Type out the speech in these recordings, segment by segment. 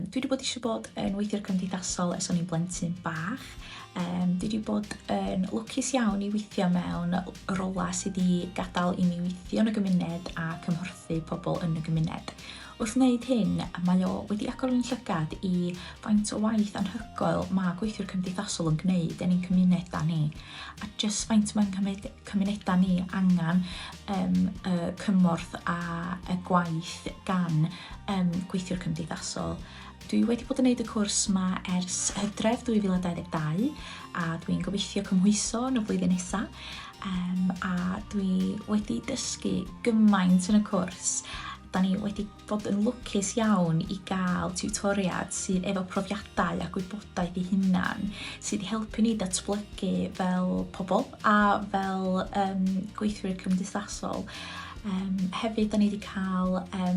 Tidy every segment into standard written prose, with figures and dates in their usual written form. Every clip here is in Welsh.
Dwi wedi bod eisiau bod yn weithiwr cymdeithasol ers o'n i'n blentyn bach. Dwi wedi bod yn lwcus iawn i weithio mewn rolau sydd wedi gadael i mi weithio yn y gymuned a cymhorthu pobl yn y gymuned. Wrth wneud hyn, mae o wedi agor yn llygad i faint o waith anhygoel mae gweithiwr cymdeithasol yn gwneud yn ein cymunedau ni, a jyst faint mae'n cymunedau ni angen y cymorth a y gwaith gan gweithiwr cymdeithasol. Dwi wedi bod yn neud y cwrs 'ma ers Hydref 2022 a dwi'n gobeithio cymhwyso yn y flwyddyn nesa a dwi wedi dysgu gymaint yn y cwrs. Da ni wedi bod yn lwcus iawn i gael tiwtoriad sydd efo profiadau a gwybodaeth ei hunan sydd wedi helpu ni datblygu fel pobl a fel gweithwyr cymdeithasol. Hefyd, da ni wedi cael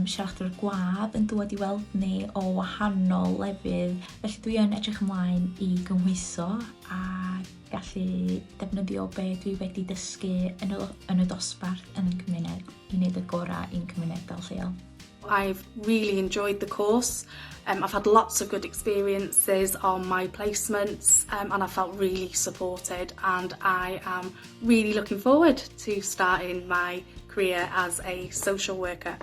siaradwyr gwadd yn dŵad i weld ni o wahanol lefydd, felly dwi yn edrych ymlaen i gymhwyso a gallu defnyddio be dwi wedi dysgu yn y, yn y dosbarth yn y cymuned i wneud y gorau i'n cymuned fel lleol. I've really enjoyed the course. I've had lots of good experiences on my placements and I felt really supported and I am really looking forward to starting my career as a social worker.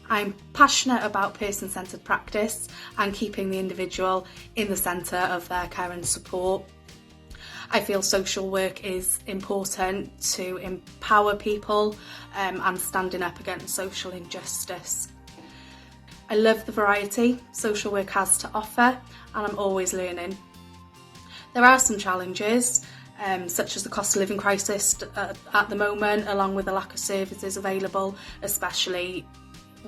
I'm passionate about person-centred practice and keeping the individual in the centre of their care and support. I feel social work is important to empower people and standing up against social injustice. I love the variety social work has to offer and I'm always learning. There are some challenges, such as the cost of living crisis at the moment, along with the lack of services available, especially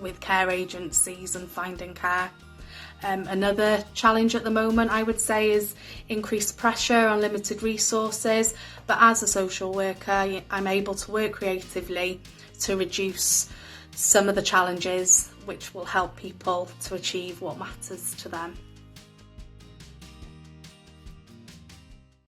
with care agencies and finding care. Another challenge at the moment, I would say, is increased pressure on limited resources. But as a social worker, I'm able to work creatively to reduce some of the challenges, which will help people to achieve what matters to them.